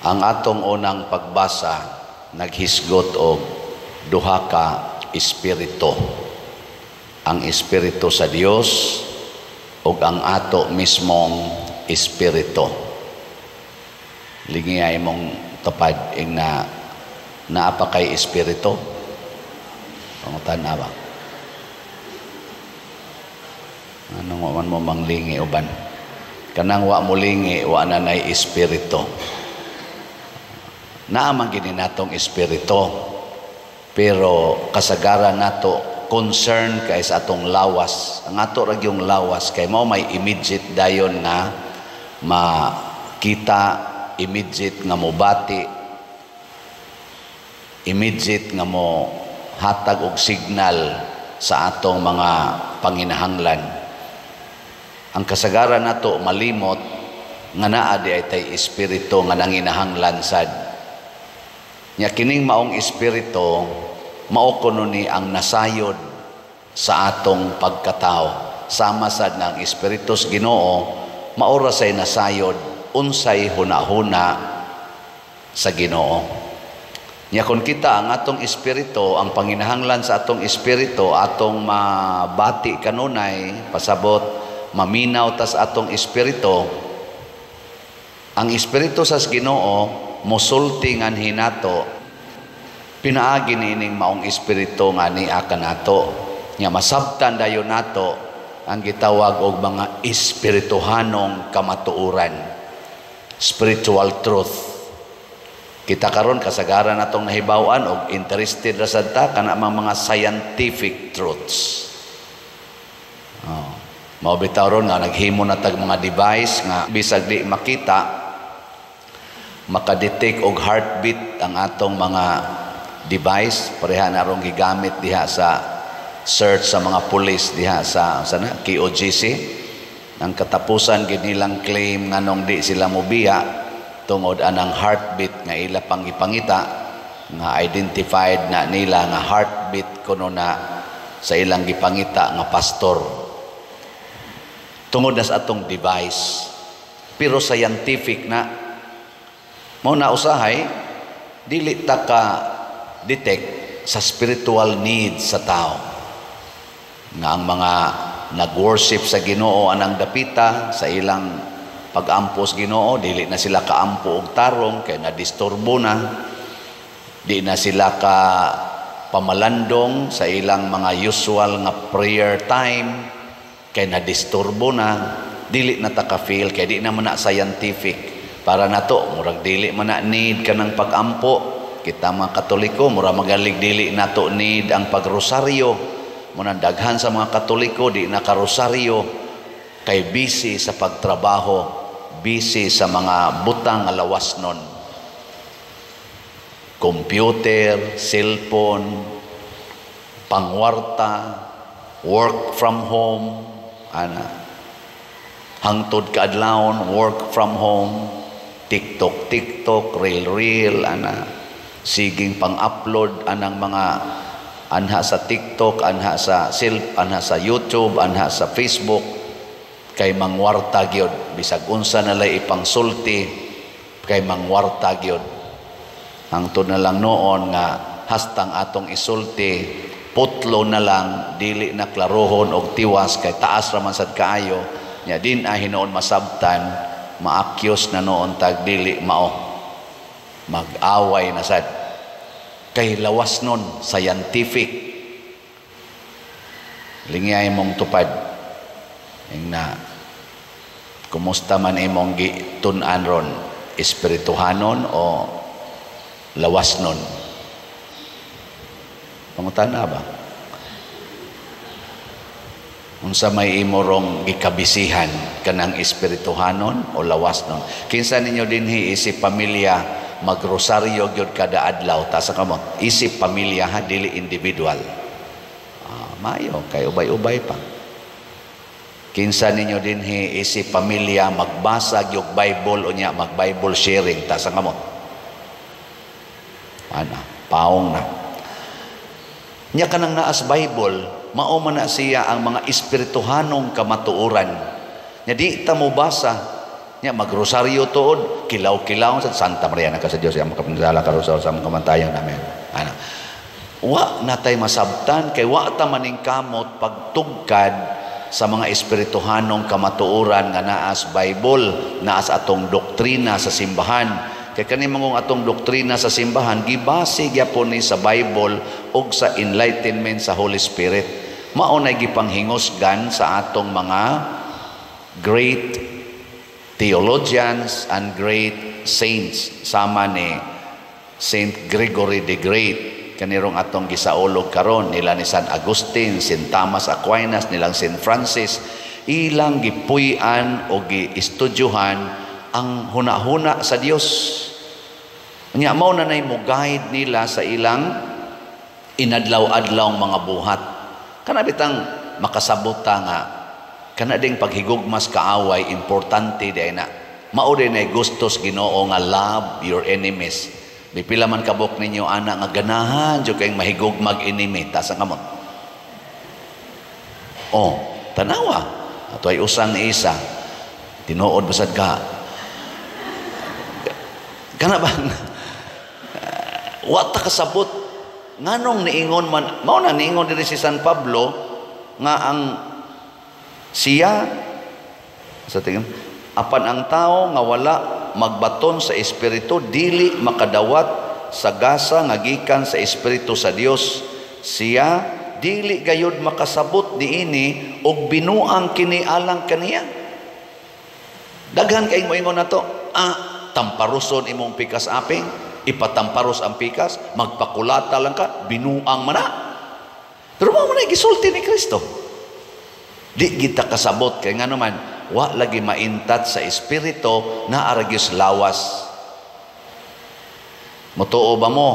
Ang atong unang pagbasa naghisgot og duha ka espiritu. Ang espiritu sa Dios ug ang ato mismong espiritu. Lingi ay mong tupad ing na naa pa kay espiritu. Pangutan-a ba? Ano man mo manglingi uban? Kanang wa mo lingi, wa na nay espiritu. Naa man gini natong espiritu, pero kasagaran nato concern kay sa atong lawas. Ang ato ra gyung lawas kay mao may immediate dayon nga makita, immediate nga mobati, immediate nga mo hatag og signal sa atong mga panginahanglan. Ang kasagaran nato malimot nga naa di ay tay espiritu nga nanginahanglan sad. Nya kining maong espiritu mao kuno ni ang nasayod sa atong pagkatao. Sama sad nga ang espiritu sa Ginoo mao ra say nasayod unsay hunahuna sa Ginoo. Nya kon kita ang atong espiritu, ang panginahanglan sa atong espiritu atong mabati kanunay, pasabot maminaw tas atong espiritu. Ang espiritu sa Ginoo mosulti nganhi nato pinaagi niining maong espiritu nga niya kanato. Nya masabtan dayon nato ang gitawag og mga espirituhanong kamatuoran, spiritual truth. Kita karon kasagaran natong nahibaw-an og interested ra sad ta kana mga scientific truths. Oh. Mao bitaw ron nga naghimo na tag mga device nga bisag di makita makadetect og heartbeat ang atong mga device. Pareha na rong gigamit diha sa search sa mga pulis diha sa sana KOJC. Ang katapusan gid nilang claim nganong di sila mobiya tungod anang heartbeat nga ila pang ipangita nga identified na nila nga heartbeat kuno na sa ilang gipangita nga pastor tungod na sa atong device. Pero scientific na mao na usahay dili ta ka detect sa spiritual needs sa tao nga ang mga nag-worship sa Ginoo anang dapita sa ilang pag-ampos Ginoo, dili na sila kaampo og tarong kay nadisturbo na, di na sila ka pamalandong sa ilang mga usual nga prayer time kay nadisturbo na, dili na ta ka-feel kay di na man na scientific. Para nato murag dili man na need kanang pag-ampo. Kita mga Katoliko mura magalig dili nato need ang pagrosaryo. Muna daghan sa mga Katoliko di na karosaryo kay busy sa pagtrabaho, busy sa mga butang nga lawas nun. Computer, cellphone, pangwarta, work from home, ana. Hangtod kaadlawon, work from home, TikTok, TikTok, reel, reel, ana. Siging pang-upload anang mga anha sa TikTok, anha sa self, anha sa YouTube, anha sa Facebook, kay mangwarta gyud. Bisag unsa na lay ipangsulti, kay mangwarta gyud. Hangtod na lang noon nga hastang atong isulti, putlo na lang, dili na klarohon og tiwas kay taas ra man sad kaayo. Nya din ay hinuon masabtan, maakyos na noon tag dili mao. Mag-away na sad. Kay lawas nun, scientific. Lingay mong tupad. Ing na, kumusta man imong gitun-an ron, espirituhanon o lawas nun? Pangutana ba? Unsa may imo rong gikabisihan, kanang espirituhanon o lawas nun? Kinsa ninyo dinhi isip pamilya magrosaryo gyud kada adlaw? Taas ang kamot. Isip pamilya ha, dili individual. Mayo kay ubay-ubay pa. Kinsa ninyo dinhi isip pamilya magbasa gyud Bible unya mag Bible sharing? Taas ang kamot. Ana, paong na. Nya kanang naas Bible, mao man na siya ang mga espirituhanong kamatuoran. Nya di ta mobasa Nya magrosaryo tuod, kilaw-kilaw sa Santa Maria na ka sa Dios ang makapangisala karon sa among kamatayon. Amen. Ana. Wa natay masabtan kay wa ta maningkamot pagtugkad sa mga espirituhanong kamatuoran nga naa sa Bible, naa sa atong doktrina sa simbahan. Kay kani mangong atong doktrina sa simbahan gibase gyapon ni sa Bible ug sa enlightenment sa Holy Spirit. Mao nay gipanghingusgan sa atong mga great theologians and great saints, sama ni Saint Gregory the Great kanirong atong gisaulog karon, nila ni San Agustin, Saint Thomas Aquinas, nilang Saint Francis. Ilang gipuy-an o giestudyohan ang hunahuna sa Dios. Nya mao na nay mo guide nila sa ilang inadlaw-adlaw mga buhat. Kana bitang makasabot ta nga kana ding paghigugmas kaaway, importante diay na. Mao din ay gustos Ginoo nga love your enemies. Pila man kabuk ninyo ana nga ganahan jud kayong mahigugmag enemy? Taas ang kamot. Oh, tanawa. Ato ay usang isa. Tinuod basad ka. Kana bang wa ta kasabot nganong niingon man mao na niingon diri si San Pablo nga ang siya sa tingin, apan ang tao nga wala magbaton sa Espiritu dili makadawat sa gasa nga gikan sa Espiritu sa Dios. Siya dili gayud makasabot niini ug binuang kini alang kaniya. Daghan kay moingon nato, tamparuson imong pikas aping, ipatamparos ang pikas, magpakulata lang ka, binuang man na. Pero mao man ay gisulti ni Kristo. Di kita kasabot kay ngano man wa lagi maintat sa espiritu, naa ra gyud lawas. Motuo ba mo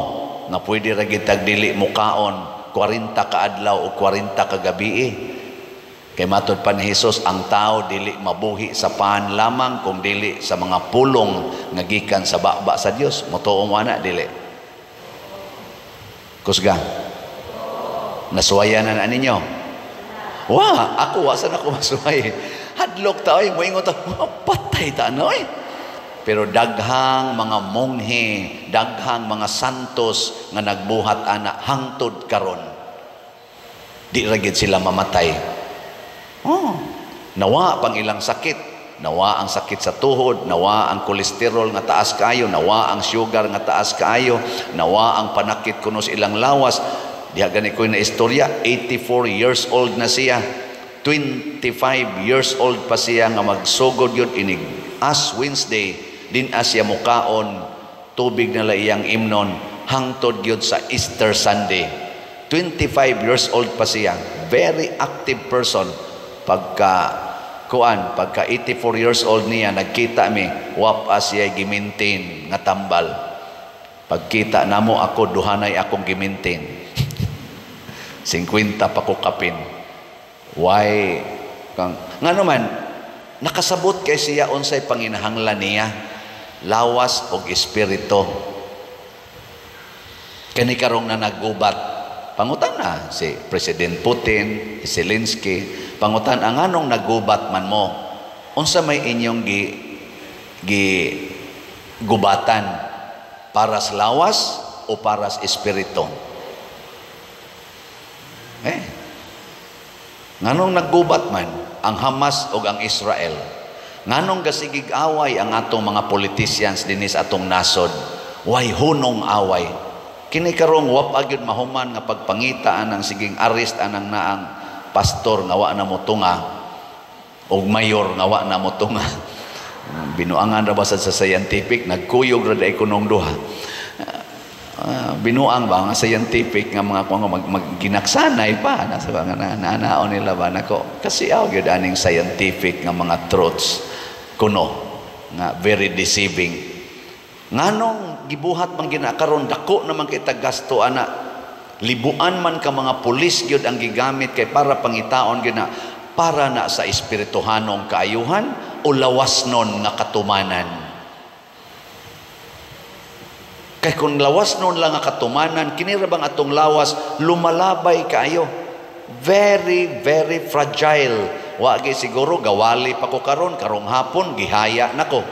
na pwede ra gyud tag dili mukaon 40 ka adlaw o 40 ka gabi? Kay matod pa ni Jesus, ang tao dili mabuhi sa pan lamang kung dili sa mga pulong nga gikan sa baba sa Dios. Motuo mo ana, dili? Kusga. Nasuwayan na ninyo? Wa, ako wa sa nako masuway. Hadlok ta oy, moingon ta, patay ta ano oy. Pero daghang mga monghe, daghang mga santos nga nagbuhat ana hangtod karon. Di ra gid sila mamatay. Oh, nawa pang ilang sakit, nawa ang sakit sa tuhod, nawa ang kolesterol nga taas kaayo, nawa ang sugar nga taas kaayo, nawa ang panakit kuno sa ilang lawas. Diha gani ko na istorya, 84 years old na siya. 25 years old pa siya nga magsugod yun inig Ash Wednesday, din siya mukaon, tubig na iyang imnon hangtod gyud sa Easter Sunday. 25 years old pa siya, very active person. Pagka kuan, pagka 84 years old niya, nagkita mi, wa pa siya gi-maintain nga tambal. Pagkita namo ako, duhanay akong gi-maintain. 50 pa ko kapin. Why? Kang, ngano man, nakasabot kay siya unsay panginahanglan niya, lawas og espiritu. Kani karong na naggubat, pangutan na si President Putin, Zelensky, pangutan ang anong nagubat man mo? Unsa may inyong gi gi gubatan, para sa lawas o para sa espiritu? Eh, nganong naggubat man ang Hamas o ang Israel? Nganong gasigig away ang atong mga politicians dinhi sa atong nasod? Way hunong away. Kini karong wa pa gyud mahuman nga pagpangita anang siging arrest anang naang pastor nga wa na motunga og mayor nga wa na motunga. Binuangan ra ba sa scientific, nagkuyog ra dai kunong duha. Binuang ba nga scientific nga mga kuan mag ginaksanay pa nasa ba nga naanaon nila ba nako kasi aw gyud aning scientific nga mga truths kuno nga very deceiving. Nganong gibuhat man ginakaron, dako naman kay gasto ana, libuan man ka mga pulis gyud ang gigamit kay para pangitaon gyud na para na sa espirituhanong kaayuhan o lawas nun nga katumanan. Kay kung lawas nun lang nga katumanan, kini ra bang atong lawas lumalabay kaayo, very very fragile. Wa gi siguro gawali pa ko karon, karong hapon gihaya nako.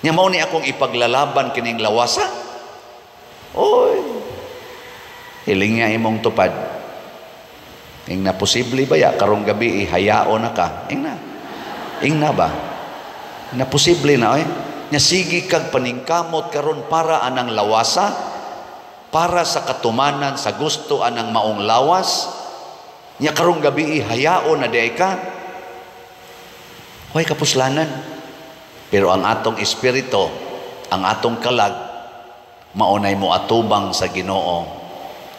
Nya mao ni akong ipaglalaban kining lawasa. Oy. Hiling nga imong tupad. Ing na posible ba ya karong gabi ihayao na ka? Ing na. Ing na ba? Na posible na oy. Nya sige kag paningkamot karon para anang lawasa, para sa katumanan sa gusto anang maong lawas. Nya karong gabi ihayao na di ka. Hoy, kapuslanan. Pero ang atong espiritu, ang atong kalag, maunay mo atubang sa Ginoo.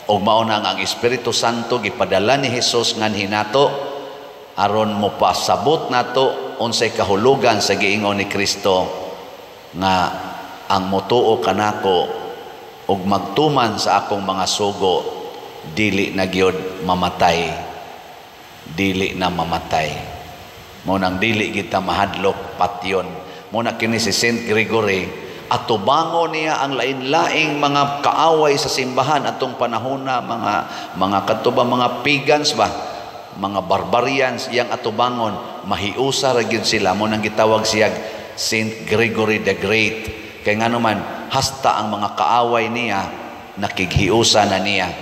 Og mao na ang Espiritu Santo gipadala ni Hesus nganhi nato aron mo pasabot nato unsay kahulugan sa giingon ni Kristo nga ang motuo kanako ug magtuman sa akong mga sugo dili na gyud mamatay, dili na mamatay. Mo nang dili kita mahadlok patyon. Mo na kini si Saint Gregory, atubango niya ang lain-laing mga kaaway sa simbahan atong panahona, mga kadto ba, mga pagans ba, mga barbarians, iyang atubangon, mahiusa ra gyud sila. Mo nang gitawag siya Saint Gregory the Great, kay ngano man hasta ang mga kaaway niya nakighiusa na niya,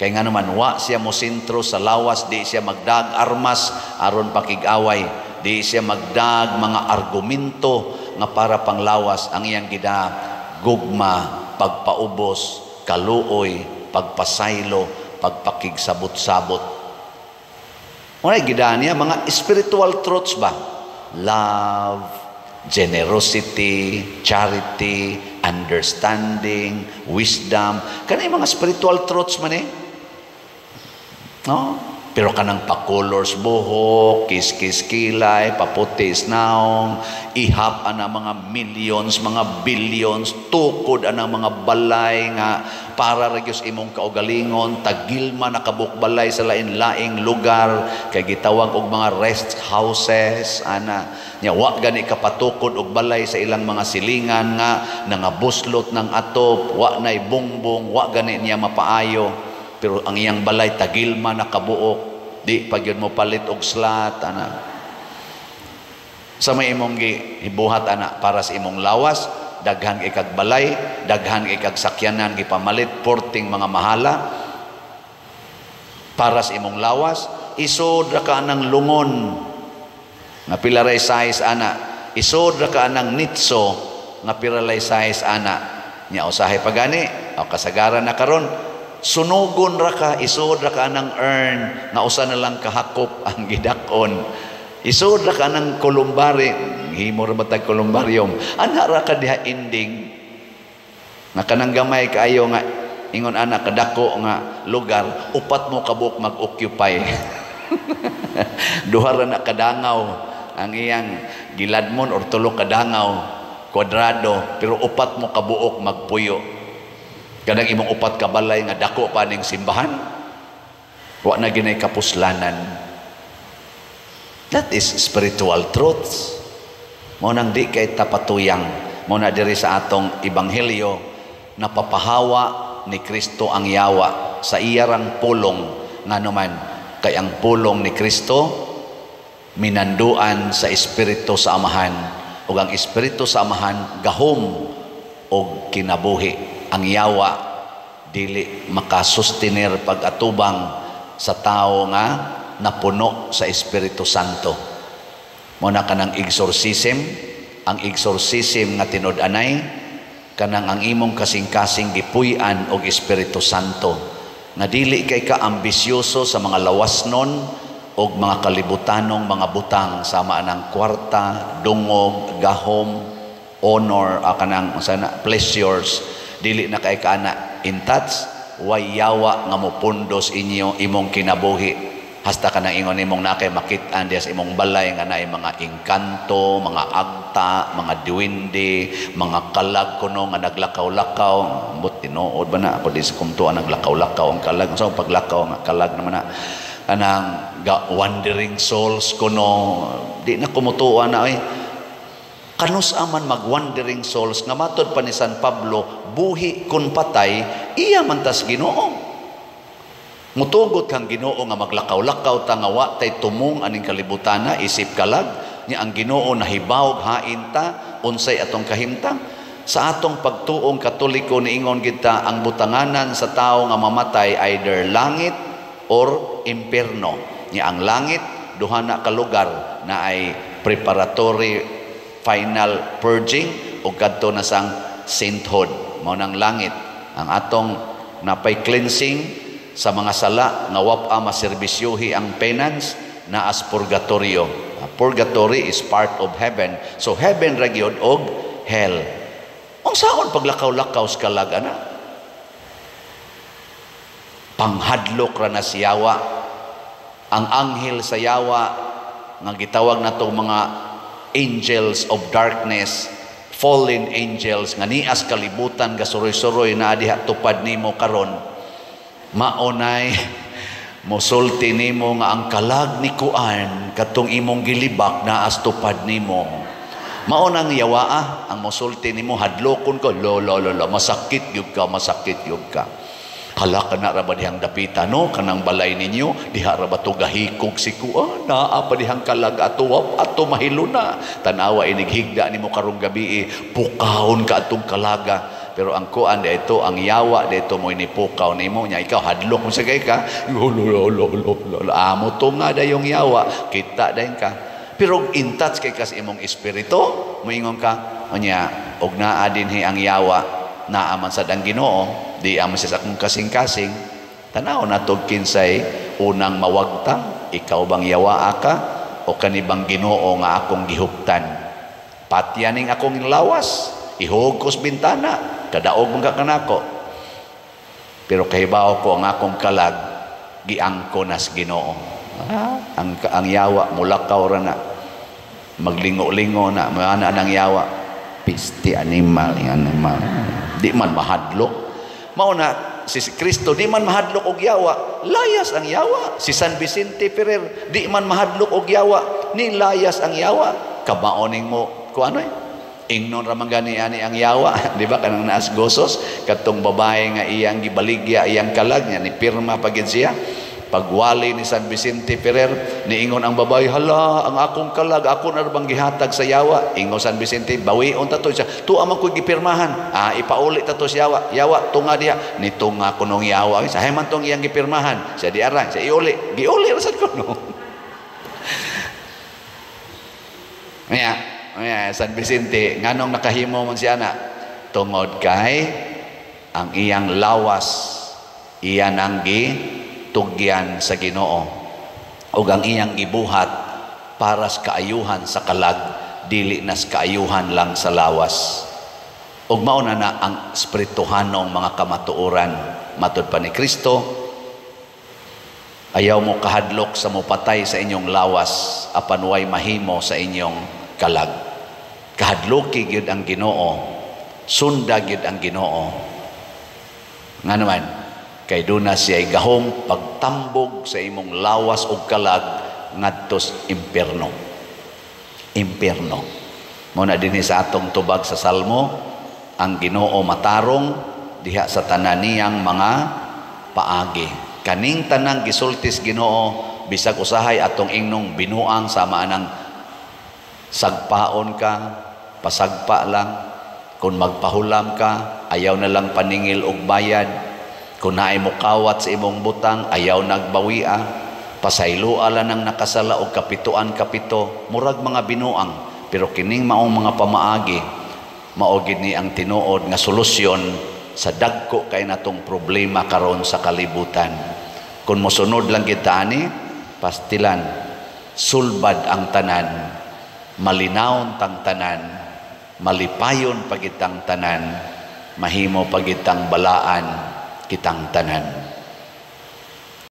kay ngano man wa siya mo sentro sa lawas. Di siya magdag armas aron pakig-away, di siya magdag mga argumento nga para panglawas. Ang iyang gida, gugma, pagpaubos, kaluoy, pagpasaylo, pagpakigsabot-sabot. Wala gida niya mga spiritual truths ba, love, generosity, charity, understanding, wisdom, kanay mga spiritual truths man eh, no? Pero kanang pa-colors buhok, kiss-kiss kilay, paputis naong, ihap ana mga millions, mga billions, tukod ana mga balay nga para ra gyud imong kaugalingon, tagilma nakabuk balay sa lain-laing lugar kay gitawag og mga rest houses ana. Nya wa gani kapatukod og balay sa ilang mga silingan nga nangabuslot ng atop, wa nay bongbong, wa gani niya mapaayo. Pero ang iyang balay tagilma nakabuok, di pa gyud mo palit og slat ana. Sa may imong gibuhat ana para sa imong lawas, daghan ikag balay, daghan ikag sakyanan gipamalit, porting mga mahala para sa imong lawas. Isod ra ka anang lungon nga pila ray size ana, isod ra ka anang nitso nga pila ray size ana. Nya usahay pa gani o kasagaran na karon sunugon ra ka, isod ra ka anang urn nga usa na lang kahakop ang gidakon. Isod ra ka anang kolumbari, himo ra ba tag kolumbarium. Ana ra ka diha ending nga kanang gamay kaayo nga ingon ana kadako nga lugar, upat mo kabuok mag-occupy. Duha ra na kadangaw ang iyang giladmon or tulo kadangaw kwadrado, pero upat mo kabuok magpuyo. Kanang imong upat ka balay nga dako pa ning simbahan, wa na ginay kapuslanan. That is spiritual truths. Mao nang di kay tapatuyang. Mao na diri sa atong ebanghelyo, napapahawa ni Kristo ang yawa sa iyarang pulong, nganuman kay ang pulong ni Kristo minanduan sa Espiritu sa Amahan, ug ang Espiritu sa Amahan gahom og kinabuhi. Ang yawa dili makasustenir pag-atubang sa tao nga napuno sa Espiritu Santo. Mo na kanang exorcism, ang exorcism nga tinud-anay kanang ang imong kasing-kasing gipuy-an og Espiritu Santo, nga dili kay ka ambisyoso sa mga lawasnon og mga kalibutanong mga butang sama anang kwarta, dungog, gahom, honor, kanang sana pleasures. Dili na kay kana in touch, way yawa nga mopundos inyo imong kinabuhi. Hasta ka nang ingon imong na kay makit-an diya sa imong balay nga naay mga engkanto, mga agta, mga duwende, mga kalag kuno nga naglakaw-lakaw. Ambot tinuod ba na ako di sa kumtuan naglakaw-lakaw ang kalag. So paglakaw nga kalag naman na kanang wandering souls kuno, di na kumutuan na ay. Kanus aman mag-wandering souls nga matod pa ni San Pablo, buhi kun patay, iya man tas Ginoo. Mutugot kang Ginoo nga maglakaw-lakaw ta nga wa tay tumong aning kalibutana isip kalag nya ang Ginoo nahibawog hain ta unsay atong kahimtang. Sa atong pagtuong Katoliko niingon kita ang butanganan sa tawo nga mamatay either langit or impierno. Nya ang langit duha na ka lugar na ay preparatory final purging o kadto na sang sainthood. Mao nang langit ang atong napay cleansing sa mga sala nga wapa maserbisyuhi ang penance na as purgatorio. Purgatory is part of heaven. So heaven ra gyud og hell. Unsaon paglakaw-lakaw sa kalag ana? Panghadlok ra na siyawa. Ang anghel sa yawa nga gitawag nato mga angels of darkness, fallen angels nga nias kalibutan gasuroy-suroy na diha tupad nimo karon. Maonay mosulti nimo nga ang kalag ni kuan katong imong gilibak naas tupad nimo. Mao nang yawaa ang mosulti nimo, hadlokon ko, lo lo lo lo, masakit gyud ka, masakit gyud ka. Hala ka na ra ba dihang dapita no kanang balay ninyo diha ra ba to gahikog si kuan naa pa dihang kalag ato ato mahilo na tan-awa inig higda nimo karong gabi pukawon ka atong kalaga. Pero ang kuan dito, ang yawa dito mo inipukaw nimo nya ikaw hadlok mo sa kay ka lo lo lo lo lo amo to nga dayong yawa kita dayon ka. Pero in touch kay kas imong espiritu moingon ka unya og naa dinhi ang yawa naa man sad ang Ginoo di aman sa akong kasing-kasing. Tanaw na tog kinsay unang mawagtang, ikaw bang yawa ka o kanibang Ginoo nga akong gihuptan? Patyaning akong lawas, ihog kos bintana, kadaog man ka kanako. Pero kahibaw ko ang akong kalag giangko nas Ginoo. Ang yawa mulakaw ra na, maglingo-lingo na, maana nang yawa. Pisti animal, animal. Di man mahadlok. Mao na si Kristo di man mahadlok og yawa, layas ang yawa. Si San Vicente Ferrer di man mahadlok og yawa, ni layas ang yawa. Kabaoning mo ko ano eh? Ingnon ra man gani ani ang yawa, di ba kanang naas gosos katong babae nga iyang gibaligya iyang kalag nya ni pirma pa gid siya. Pagwali ni San Vicente Ferrer, niingon ang babae, hala, ang akong kalag, ako na bang gihatag sa yawa? Ingon San Vicente, bawion ta to siya. Tuwa man ko'y gipirmahan. Ah, ipauli ta to sa yawa. Yawa, tunga diha. Nitunga ko nung yawa. Sa man tong iyang gipirmahan. Siya di arang, siya iuli. Giuli, rasad ko no. Maya, maya, San Vicente, nganong nakahimo man siya na? Tungod kay ang iyang lawas, iyan ang tugyan sa Ginoo ug ang iyang gibuhat para sa kaayuhan sa kalag, dili nas kaayuhan lang sa lawas. Ug mao na na ang espirituhanong mga kamatuoran matud pa ni Kristo. Ayaw mo kahadlok sa mopatay sa inyong lawas apan way mahimo sa inyong kalag. Kahadloki gyud ang Ginoo, sunda gyud ang Ginoo. Ngano man kay duna siya'y gahom pagtambog sa imong lawas og kalag ngadtos impierno. Impierno. Mao na dinhi sa atong tubag sa Salmo, ang Ginoo matarong diha sa tanan niyang mga paagi. Kaning tanang gisultis Ginoo bisag usahay atong ingnong binuang sama anang sagpaon ka, pasagpa lang, kung magpahulam ka, ayaw na lang paningil og bayad. Kung naay mukawat sa imong butang, ayaw nagbawia, pasayloa lang ang nakasala og kapituan kapito, murag mga binuang. Pero kining maong mga pamaagi, mao gid ni ang tinuod nga solusyon sa dagko kay natong problema karon sa kalibutan. Kung mosunod lang gid ani, pastilan, sulbad ang tanan, malinawon tang tanan, malipayon pagitang tanan, mahimo pagitang balaan kitang tanan.